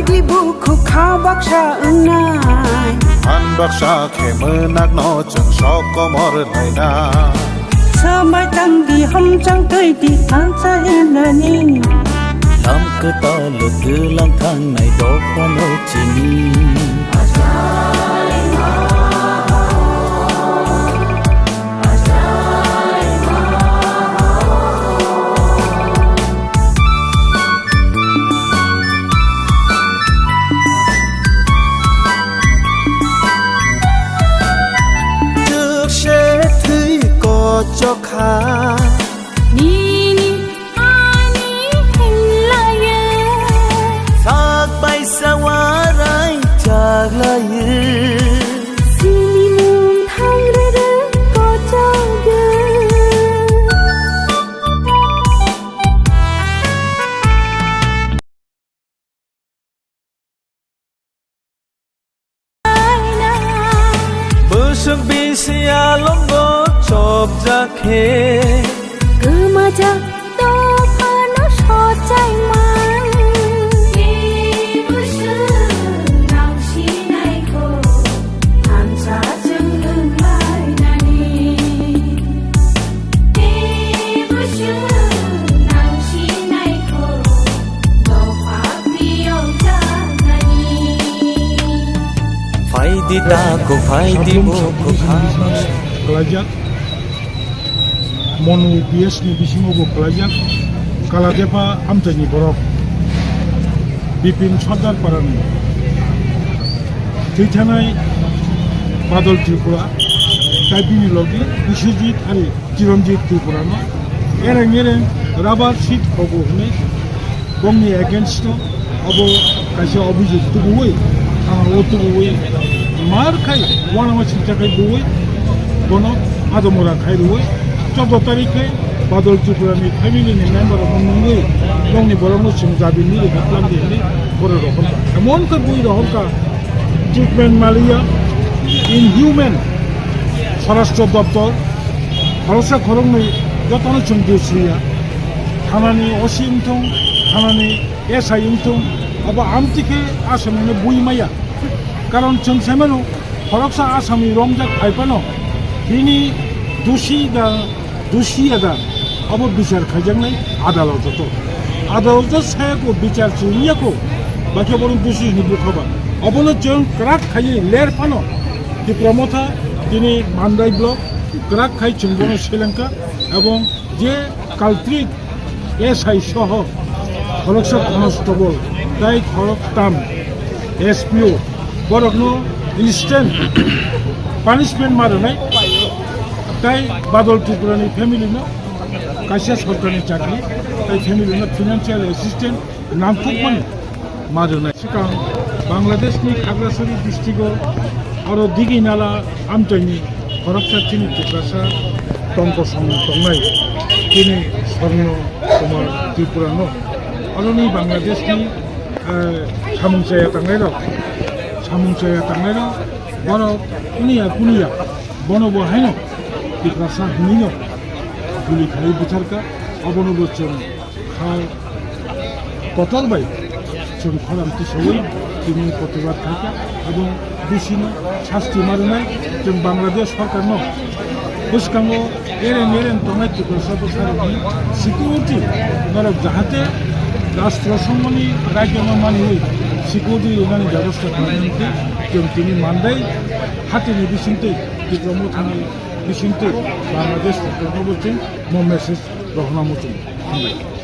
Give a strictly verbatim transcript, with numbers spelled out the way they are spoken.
Di bukhuk kha baksa wngnai. Han baksa khe mwnakno chwng sok komor naina. Swmai tang di hamchang twi di ansa hinani. Lam kwtal twlang thangnai dophano chini. Twkse thwi kochok kha. Nini ani hinlayo. Sak bai sawarai chaklayo. Sini mung thangrere kochokyo. Bwswk bisi alongo chopjak khe. Kwmajak dophano sochai man. Bwswk nang sinai kho. Hamsa chwng wng lainani. Tei bwswk nang sinai kho, dopha phiyok jaknani. Phai di takhuk, phai di bukhuk, phai. Kwlaijak. Monu P S ni bisingo bo kwlaijak, Kaladepha amchaini borok, Bipin Sardar parani thwithanai Badal Tripura, tai bini logi Biswajit hari Chiranjit Tripura no ereng ereng rubber sheet khogo hwnwi bongni against o abo kaisa obhijog tubuwi, thana o tubuwi, mar khai uanama singcha khai buwi, bono adomora khai rwi, chordo tarik khai Badal Tripura ni family ni member rok nungwi, bongni borok no chwng jabi ni rwkha tlang di hwnwi borok rohorkha. Emon khe bui rohorkha, treatment maliya, inhuman, Swarashtra Doptor, khoroksa khoroknwi jotono chwng dusriya, thanani O C wngthung, thanani S I wngthung, abo amtwi khe Assamni no bui maya. Karon chwng sai mano, khoroksa Assamni romjak phai phano bini dusi da, dusi ya da, abo bichar khaijaknai adaloto to. Adaloto sayako bichar chwngya ko, bakhe bono dusi hwnwi bukha ba. Abono chwng kwrak khaiwi ler phano Tipra Motha tini Mandai block kwrak khai chwng bono selengkha, ebong je culprit S I soho khoroksa constable tai khoroktam S P O borokno instant punishment ma rwnai, tai Badal Tripurani family no kaisa sorkarni chakri, tai family no financial assistance nangkukmani ma rwnai. Swkang Bangladeshni Khagrasari district-o aro Diginala amchaini khoroksa chini Tiprasa tongkosong tongnai, chini Swarno Kumar Tripurano. Aroni Bangladeshni, eh, samung chaya tangnairok, samung chaya tangnairok, borok kuniya kuniya, bono bo haino Tiprasa hwnwino guli khaiwi butharkha, abono bo chwng kha kotor bai chwng khorang tisawi tini protibad khaikha, aboni bisino sasti ma rwnai chwng Bangladesh sorkarno bwskango ereng ereng tongnai Tiprasa bwsarokni security norok jahate rastro songmani raijoma maniwi security rwnani bebosta khlainani khe chwng tini Mandai hatini bisingtwi Tipra Mothani bisingtwi Bangladesh sorkarno bo chwng mo message rohorna muchungo.